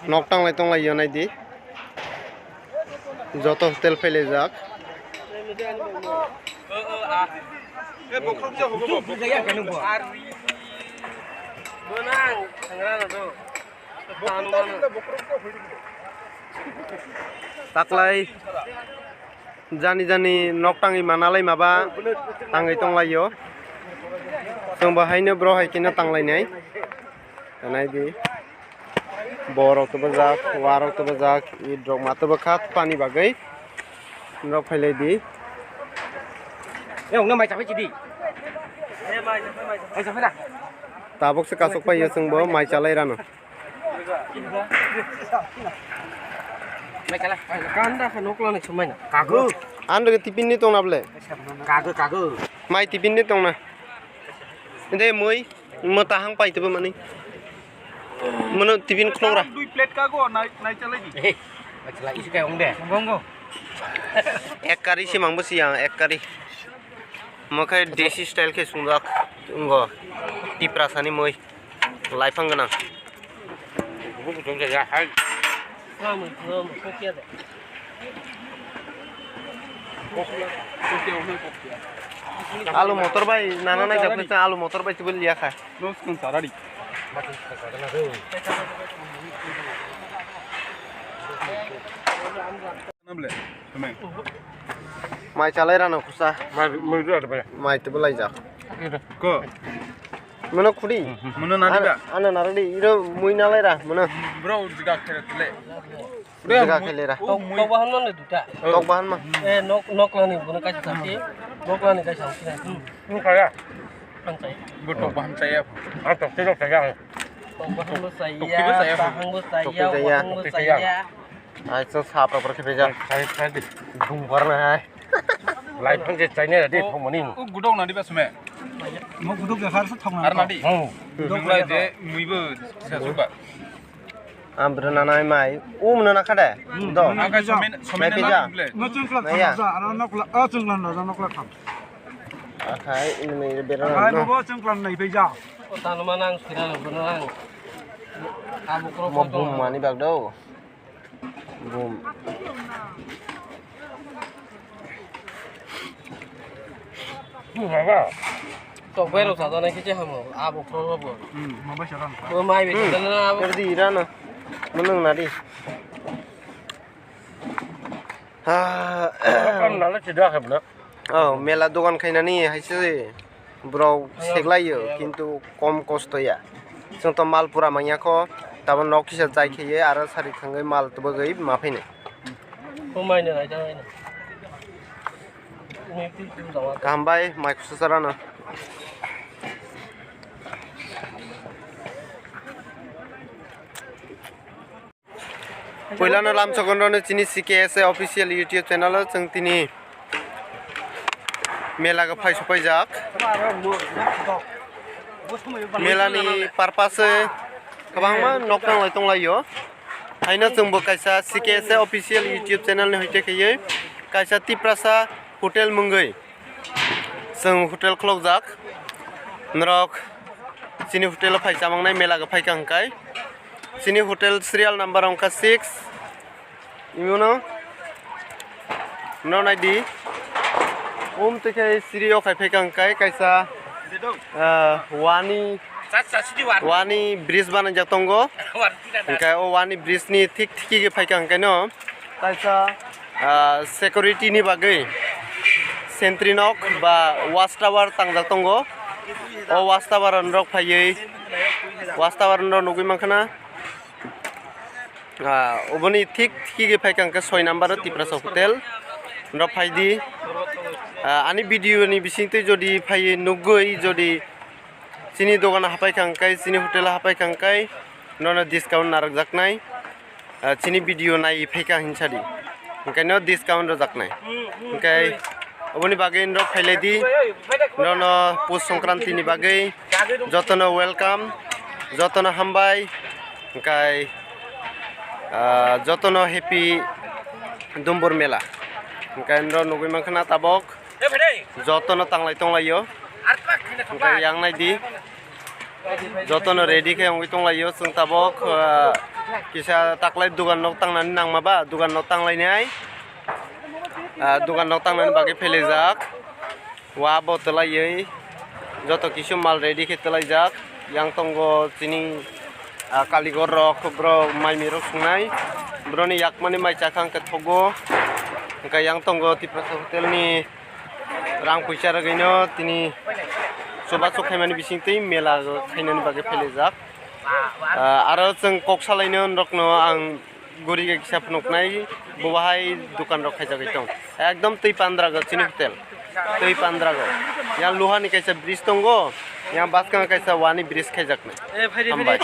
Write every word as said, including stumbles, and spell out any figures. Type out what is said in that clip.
Nok tanglai tonglaio naidi. Joto hotel phailaijak. Taklai jani jani nok tangwi manalai maba tangwi tonglaio. Chwngbo haino bro hai kheno tanglainai. Naidi. Borok tubujak, warok tubujak, idrok ma tubukha pani bagwi. Norok phailai di. E, ongno mai chapai chidi. Mai chapai da. Tabuk se kasuk pai chwngbo mai chalai rano. Mai chala. Kanda kha nokla ni chumai na. Kago. An rege tipin ni tongna ble. Kago, kago. Mai tipin ni tongna. Inde mui. Mo tahang pai tebo mani. Mono tibin khulok ra. Dui plate kago nai, nai chalai di. He, nai chalai isi kai ong de. Ong, ong. Ek kari se mang bo si yang, ek kari. Mo khai desi style khe sungjak. Ngo. Tiprasa ni mui. Laifang gwnang. Bubu jom ja, hai. Alu motor bai nana nai jakle alu motor bai tibul liya kha. Mai chalai rano khusa. Mai tibul lai jak. Ko. Mono khudi. Mono nadi ba? Ana naradi iro mui nalai ra mono. Bro, jiga khere tile. Jiga khere ra. Tok bahan mano duta. Tok bahan ma. Eh, nok nok lani bono kaisa thamti. Nok lani kaisa thamti. Hmm, kaya. Ang chai. Bo tok bahan chaya. Ah, tok tilo chaya. Tok bahan bo chaya, bahang bo chaya, bahang bo chaya. Ai, so sap rok khe phaijak. Khai, khai di. Dungbar na hai. Lai phang je chaina di thongmani. O gudok na di ba sume. Mo gudok ya har sa thongna. Ar na di. Hmm. Nung lai je mui bo sa suba. Am bro na nai mai. Um na na khade. Do. Ang kai somen somen na ble. No chungkla thang ja, ano nokla, o chungkla no nokla thang. Akhai ini mai bera na. Ai bo chungkla nai phaija. O tanu manang sira no nang. Amo kro mo bum mani bag do. Bum. Tok bai rok sajana khe hamo, abo khoro bo. Hmm, mo bai sajana. Bo mai bai sajana abo. Di rana. Manung nadi. Ha. Kan nala chida khabna. Oh, mela dogan khainani haise borok seklaio, kintu kom kosto ya. Chwng to mal pura manya kho, tabo nok kisa jai kheye, aro sari thangwi mal tubugwi ma phainai. Hambai, mai kusa charano. Puilano lamsogonroni chini C K S A official YouTube channel o chwng tini mela go phai sopaijak. Mela ni purpose kwbangma nok nanglai tonglaio. Haino chwngbo kaisa C K S A official YouTube channel ni hoite khaiwi kaisa Tiprasa hotel mungwi. Chwng hotel khulokjak. Norok chini hotel o phai chamangnai mela go phaikha hwnkhe. Chini hotel serial number wngkha six. Imono no naidi. Um twi khe siri o khai phaikha hwnkhe kaisa, ah, wani, wani bridge banaijak tongo. Hwnkhe o wani bridge ni thik thiki khe phaikha hwnkhe no kaisa, ah, security ni bagwi sentry nok ba watch tower tangjak tongo. O watch tower norok phaiwi watch tower norok nugwi mankha na. Ah, oboni thik thiki khe phaikha hwnkhe soi number o Tiprasa hotel. Norok phaidi. Ah, ani video ni bisingtwi jodi phaiwi nugwi jodi chini dogan hapaikha hwnkhe chini hotel hapaikha hwnkhe nono discount narwkjaknai. Ah, chini video nai phaikha hinsa di. Hwnkhe no discount rwjaknai. Hwnkhe oboni bagwi norok phailai di. Nono Pus Songkranti ni bagwi jotono welcome, jotono hambai. Hwnkhe, ah, jotono happy Dumbur Mela. Hwnkhe norok nugwi mankha na tabok. Jotono tanglai tonglaio. Hwnkhe yang naidi. Jotono ready khe wngwi tonglaio chwng tabok, ah, kisa taklai dugan nok tangnani nangma ba dugan nok tanglainai. Ah, dugan nok tangnani bagwi phelaijak. Wa bo twlaiwi joto kisu mal ready khe twlaijak. Yang tongo chini, ah, kaligor rok, borok mai mirok sungnai. Boroni yakmani mai chakha hwnkhe thogo. Hwnkhe yang tongo Tiprasa Hotel ni rang puisa rwgwino tini chubachu khaimani bisingtwi mela khainani bagwi phelaijak. Ah, aro chwng kok salaino norokno ang guri kisa phunuknai, bo bahai dukan rok khaijagwi tong. Ekdom twi pandrago chini hotel. Twi pandrago. Yang luhani kaisa bridge tongo, yang bwskango kaisa wani bridge khaijaknai. Eh, phaidi, hambai.